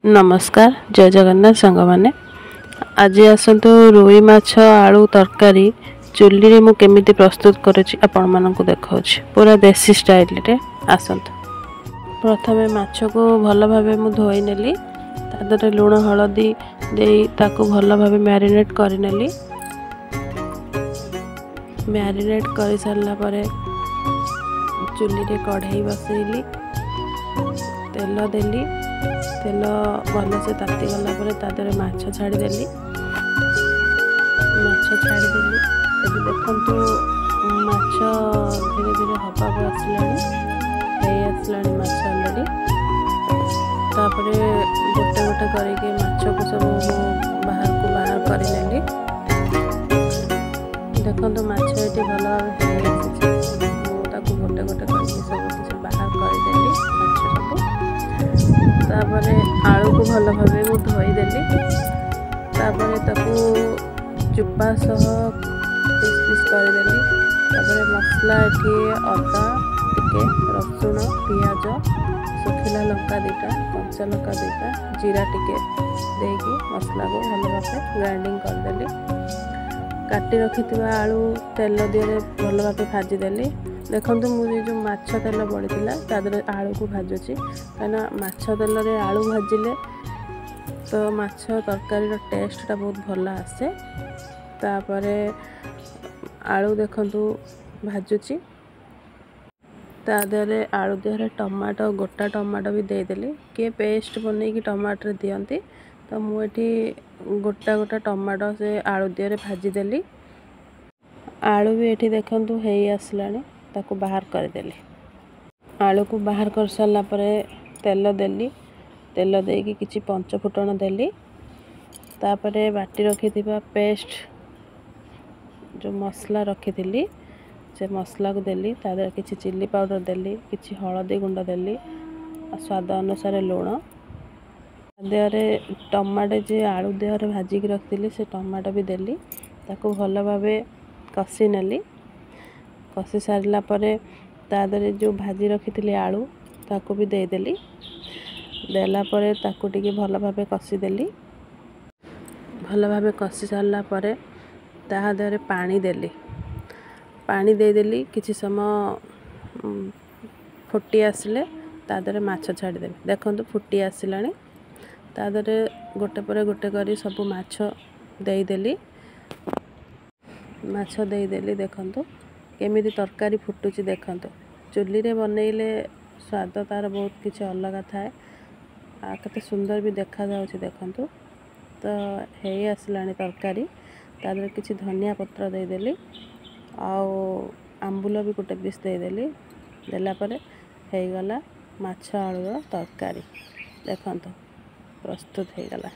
ନମସ୍କାର, ଜୟ ଜଗନ୍ନାଥ ସାଙ୍ଗମାନେ। ଆଜି ଆସନ୍ତୁ ରୋହି ମାଛ ଆଳୁ ତରକାରୀ ଚୁଲିରେ ମୁଁ କେମିତି ପ୍ରସ୍ତୁତ କରୁଛି ଆପଣମାନଙ୍କୁ ଦେଖାଉଛି, ପୁରା ଦେଶୀ ଷ୍ଟାଇଲରେ। ଆସନ୍ତୁ, ପ୍ରଥମେ ମାଛକୁ ଭଲ ଭାବେ ମୁଁ ଧୋଇ ନେଲି। ତା ଦେହରେ ଲୁଣ ହଳଦୀ ଦେଇ ତାକୁ ଭଲ ଭାବେ ମ୍ୟାରିନେଟ୍ କରିନେଲି। ମ୍ୟାରିନେଟ୍ କରିସାରିଲା ପରେ ଚୁଲିରେ କଢ଼େଇ ବସେଇଲି, ତେଲ ଦେଲି। ତେଲ ଭଲସେ ତାତିଗଲା ପରେ ତା ଦେହରେ ମାଛ ଛାଡ଼ିଦେଲି। ମାଛ ଛାଡ଼ିଦେଲି। ଏବେ ଦେଖନ୍ତୁ, ମାଛ ଧୀରେ ଧୀରେ ହେବାକୁ ଆସିଲାଣି, ହେଇ ଆସିଲାଣି ମାଛ ଅଲରେଡ଼ି। ତାପରେ ଗୋଟେ ଗୋଟେ କରିକି ମାଛକୁ ସବୁ ମୁଁ ବାହାରକୁ ବାହାର କରିନେଲି। ଦେଖନ୍ତୁ, ମାଛ ଏଠି ଭଲ ଭାବେ ହେଇ ଆସିଛି। ମୁଁ ତାକୁ ଗୋଟେ ଗୋଟେ କରିକି ସବୁ କିଛି ବାହାର କରିଦେଲି ମାଛ ସବୁ। ତାପରେ ଆଳୁକୁ ଭଲ ଭାବେ ମୁଁ ଧୋଇଦେଲି। ତାପରେ ତାକୁ ଚୁପା ସହ ପିସ୍ ପିସ୍ କରିଦେଲି। ତାପରେ ମସଲା ଏଠି ଅଦା ଟିକେ, ରସୁଣ, ପିଆଜ, ଶୁଖିଲା ଲଙ୍କା 2ଟା, କଞ୍ଚା ଲଙ୍କା 2ଟା, ଜିରା ଟିକେ ଦେଇକି ମସଲାକୁ ଭଲ ଭାବେ ଗ୍ରାଇଣ୍ଡିଙ୍ଗ କରିଦେଲି। କାଟି ରଖିଥିବା ଆଳୁ ତେଲ ଦିହରେ ଭଲ ଭାବେ ଭାଜିଦେଲି। ଦେଖନ୍ତୁ, ମୁଁ ଏ ଯେଉଁ ମାଛ ତେଲ ବଳିଥିଲା ତା ଦେହରେ ଆଳୁକୁ ଭାଜୁଛି, କାହିଁକିନା ମାଛ ତେଲରେ ଆଳୁ ଭାଜିଲେ ତ ମାଛ ତରକାରୀର ଟେଷ୍ଟଟା ବହୁତ ଭଲ ଆସେ। ତାପରେ ଆଳୁ ଦେଖନ୍ତୁ ଭାଜୁଛି। ତା ଦେହରେ ଆଳୁ ଦେହରେ ଟମାଟୋ, ଗୋଟା ଟମାଟୋ ବି ଦେଇଦେଲି। କିଏ ପେଷ୍ଟ ବନେଇକି ଟମାଟୋରେ ଦିଅନ୍ତି, ତ ମୁଁ ଏଠି ଗୋଟା ଗୋଟା ଟମାଟୋ ସେ ଆଳୁ ଦିହରେ ଭାଜିଦେଲି। ଆଳୁ ବି ଏଠି ଦେଖନ୍ତୁ ହେଇ ଆସିଲାଣି, ତାକୁ ବାହାର କରିଦେଲି। ଆଳୁକୁ ବାହାର କରିସାରିଲା ପରେ ତେଲ ଦେଲି। ତେଲ ଦେଇକି କିଛି ପଞ୍ଚ ଫୁଟଣ ଦେଲି। ତାପରେ ବାଟି ରଖିଥିବା ପେଷ୍ଟ, ଯେଉଁ ମସଲା ରଖିଥିଲି, ସେ ମସଲାକୁ ଦେଲି। ତା ଦେହରେ କିଛି ଚିଲି ପାଉଡ଼ର ଦେଲି, କିଛି ହଳଦୀ ଗୁଣ୍ଡ ଦେଲି, ସ୍ୱାଦ ଅନୁସାରେ ଲୁଣ। ଦେହରେ ଟମାଟୋ ଯେ ଆଳୁ ଦେହରେ ଭାଜିକି ରଖିଥିଲି, ସେ ଟମାଟୋ ବି ଦେଲି। ତାକୁ ଭଲ ଭାବେ କଷି ନେଲି। କଷି ସାରିଲା ପରେ ତା ଦେହରେ ଯେଉଁ ଭାଜି ରଖିଥିଲି ଆଳୁ, ତାକୁ ବି ଦେଇଦେଲି। ଦେଲା ପରେ ତାକୁ ଟିକେ ଭଲ ଭାବେ କଷିଦେଲି। ଭଲ ଭାବେ କଷି ସାରିଲା ପରେ ତାହା ଦେହରେ ପାଣି ଦେଲି। ପାଣି ଦେଇଦେଲି। କିଛି ସମୟ ଫୁଟି ଆସିଲେ ତା ଦେହରେ ମାଛ ଛାଡ଼ିଦେବି। ଦେଖନ୍ତୁ, ଫୁଟି ଆସିଲାଣି। ତା ଦେହରେ ଗୋଟେ ପରେ ଗୋଟେ କରି ସବୁ ମାଛ ଦେଇଦେଲି। ମାଛ ଦେଇଦେଲି। ଦେଖନ୍ତୁ କେମିତି ତରକାରୀ ଫୁଟୁଛି। ଦେଖନ୍ତୁ, ଚୁଲିରେ ବନେଇଲେ ସ୍ୱାଦ ତା'ର ବହୁତ କିଛି ଅଲଗା ଥାଏ, ଆଉ କେତେ ସୁନ୍ଦର ବି ଦେଖାଯାଉଛି ଦେଖନ୍ତୁ। ତ ହେଇ ଆସିଲାଣି ତରକାରୀ। ତା ଦେହରେ କିଛି ଧନିଆ ପତ୍ର ଦେଇଦେଲି ଆଉ ଆମ୍ବୁଲ ବି ଗୋଟେ ପିସ୍ ଦେଇଦେଲି। ଦେଲା ପରେ ହେଇଗଲା ମାଛ ଆଳୁର ତରକାରୀ। ଦେଖନ୍ତୁ, ପ୍ରସ୍ତୁତ ହେଇଗଲା।